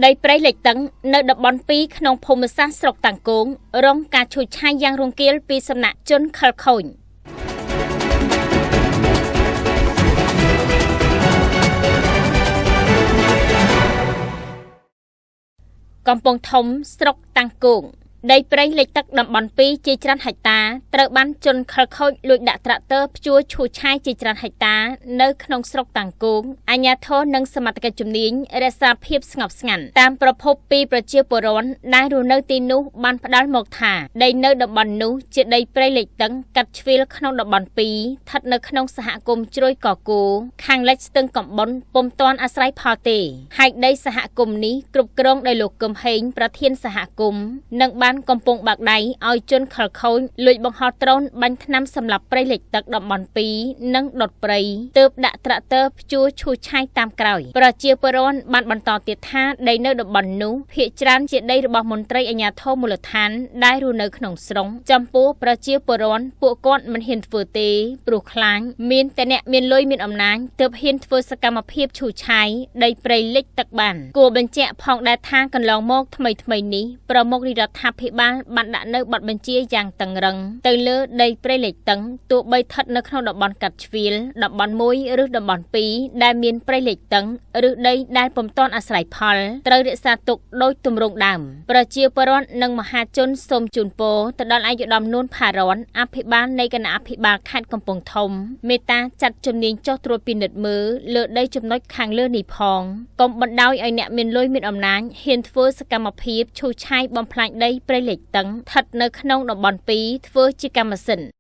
ដីព្រៃលិចទឹកនៅតំបន់2ក្នុងភូមិសាស្ត្រស្រុកតាំងគងរងការឈូសឆាយយ៉ាងរង្គាលពីសំណាក់ជនខិលខូចកំពង់ធំស្រុកតាំងគងដីព្រៃលិចទឹកតំបន់2ជាច្រើនហិកតាត្រូវបានជនខិលខូចលួចដាក់ត្រាក់ទ័រភ្ជួរឈូសឆាយជាច្រើនហិកតានៅក្នុងស្រុកតាំងគងអាជ្ញាធរនិងសមត្ថកិច្ចជំនាញរក្សាភាពស្ងប់ស្ងាត់តាមប្រភពពីប្រជាពលរដ្ឋដែលរស់នៅទីនោះបានផ្ដល់មកថាដីនៅតំបន់នោះជាដីព្រៃលិចទឹកកាត់ឆ្វៀលក្នុងតំបន់2ស្ថិតនៅក្នុងសហគមន៍ជ្រោយកគោខាងលិចស្ទឹងកំបុនពុំទាន់អាស្រ័យផលទេហើយដីសហគមន៍នេះគ្រប់គ្រងដោយលោកកឹមហេងប្រធានសហគមន៍និងបានកំពុងបាក់ដៃឲ្យជនខិលខូចលួចបង្ហោះដ្រូនបាញ់ថ្នាំសម្លាប់ព្រៃលិចទឹកតំបន់2និងដុតព្រៃទើបដាក់ត្រាក់ទ័រភ្ជួរឈូសឆាយតាមក្រោយប្រជាពលរដ្ឋបានបន្តទៀតថាដីនៅតំបន់នោះភាគច្រើនជាដីរបស់មន្ត្រីអាជ្ញាធរមូលដ្ឋានដែលរស់នៅក្នុងស្រុងចំពោះប្រជាពលរដ្ឋពួកគាត់មិនហ៊ានធ្វើទេព្រោះខ្លាចមានតែអ្នកមានលុយមានអំណាចទើបហ៊ានធ្វើសកម្មភាពឈូសឆាយដីព្រៃលិចទឹកបានគួរបញ្ជាក់ផងដែរថាកន្លងមកថ្មីៗនេះប្រមុខរាជរដ្ឋាភិបាលបានដាក់នៅបទបញ្ជាយ៉ាងតឹងរឹងទៅលើដីព្រៃលិចទឹកទោះបីស្ថិតនៅក្នុងតំបន់កាត់ឆ្វៀលតំបន់1ឬតំបន់2ដែលមានព្រៃលិចទឹកឬដីដែលពុំទាន់អាស្រ័យផលត្រូវរក្សាទុកដោយទម្រង់ដើមប្រជាពលរដ្ឋនិងមហាជនសូមជូនពរទៅដល់ឯកឧត្តមនួនផារ៉នអភិបាលនៃគណៈអភិបាលខេត្តកំពង់ធំមេត្តាចាត់ជំនាញចុះត្រួតពិនិត្យមើលលើដីចំណុចខាងលើនេះផងកុំបណ្ដោយឲ្យអ្នកមានលុយមានអំណាចហ៊ានធ្វើសកម្មភាពឈូសឆាយបំផ្លាញដីព្រៃលិចទឹកស្ថិតនៅក្នុងតំបន់2ធ្វើជាកម្មសិទ្ធិ។